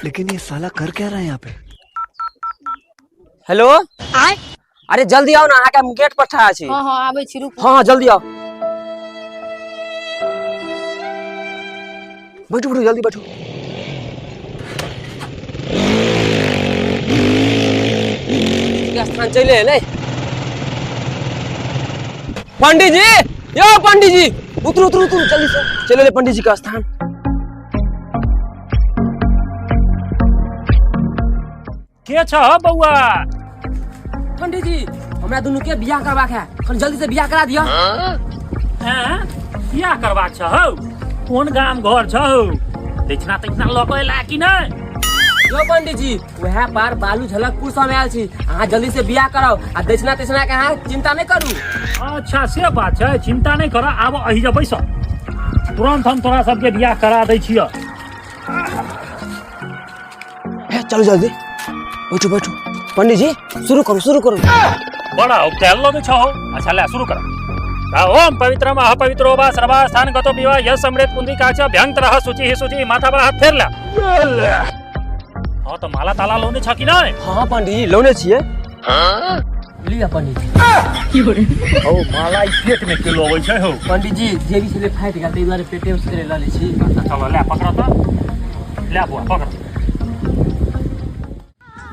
लेकिन ये साला कर क्या रहा है यहाँ पे? हेलो, अरे जल्दी आओ ना, अहाँके हम गेट पर ठाढ़ छी। हाँ हाँ, आबै छी, रुकू। हाँ हाँ, जल्दी आओ। बैठू बैठू, जल्दी बैठू। के स्थान चलि एलै। पंडित जी, यौ पंडित जी, उतरू उतरू उतरू, जल्दी से चलि एलै पंडित जी के स्थान। के छ बौआ? पंडित जी, हमरा दुनू के बियाह करबाक है, कनी जल्दी से बियाह करा दिअ। हैं, बियाह करबाक छ हौ? कोन गाम घर छ हौ? दक्षिणा तक्षिणा लऽ कऽ एला कि नहि? यो पंडित जी, वएह पार बालू झलकपुर से हम आयल छी। अहाँ जल्दी से बियाह कराउ आ दक्षिणा तक्षिणा के अहाँ चिंता नहि करू। अच्छा, से बात छै। चिंता नहि कर, आब एहि जे बैस, तुरंत हम तोरा सबके बियाह करा दै छियह। हे, चलू जल्दी, बैठू बैठू। पंडित जी, शुरू करू शुरू करू। बड़ा उपचार लगै छ हौ। अच्छा, ले शुरू कर। ओम पवित्रम अह पवित्रो वा सर्वा स्थान गतो विवाह यश समृत पुंजी काच भ्यंतर शुचि ही शुचि। माथा पर हाथ फेर ले। हाँ, तो माला ताला लोने छ कि नहि? हाँ पंडित जी, लौने छियै, लिअ पंडित जी। हौ, माला ई पेट में के लबै छै हौ? पंडित जी, जे भी छलै फाटि गेल, ताहि दुआरे पेटे में लऽ लै छी। अच्छा, चलो, ले पकड़ त, ले बुआ, पकड़।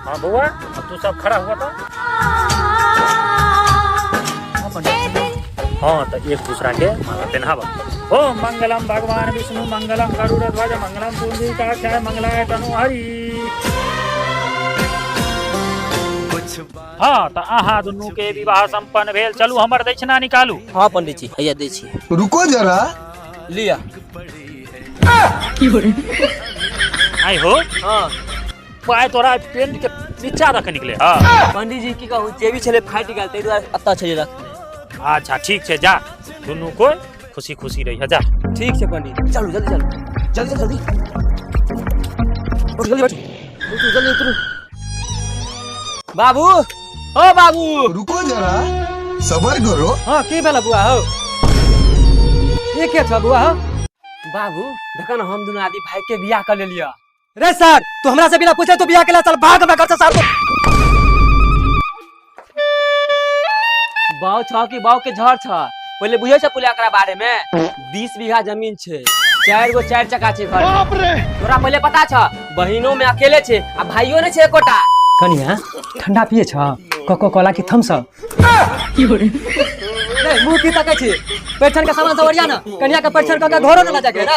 हाँ बउआ, अब तू सब खड़ा हुआ तो। हाँ, तो एक दूसरा के माला पहनावा। ओम मंगलम भगवान विष्णु मंगलम गरुड़ ध्वज मंगलम पुंडरीकाक्षाय मंगलाय तनु हरि। हाँ, तो अहाँ दुनू के विवाह संपन्न भेल। चलू, हमर दक्षिणा निकालू। हाँ पंडित जी, हैया दै छी। रुको जरा। लिअ। आई हो? हाँ। पाय तोरा पेंट के नीचा रख निकले। हाँ। पंडित जी, की कहू, जे भी छलै फाटि गेल, ताहि दुआरे एतऽ छलै रखने। अच्छा, ठीक छै, जा, दुनू कोई खुशी खुशी रही, जा। ठीक छै पंडित, चलू जल्दी, चलू जल्दी जल्दी, उठ, जल्दी बैठू, उतरू जल्दी, उतरू। बाबू, ओ बाबू। रुको जरा, सबर करो। हाँ, की भेल बुआ हौ? ये के छ बुआ हौ? बाबू, देख न, हम दुनू आदमी भाई के बियाह कर लेलियै। रे सर, तू हमरा से बिना पूछे तू बियाह केला? चल भाग हमरा घर से सार। बाऊ छ कि बाऊ के झड़ छ, पहिले बुझै छ पहिले एकरा बारे में? 20 बीघा जमीन छै, चारि गो चारि चक्का छै घर में। तोरा पहिले पता छ? बहिनो में अकेले छै आ भाइयो नै छै एकोटा। कनिया, ठंडा पिए छ, कोको कोला की थम्स अप? रे, मुंह की तकै छी? पैठन के सामान सब ओरिया न, कनिया के पैठन क के घरो न ल जाके ना।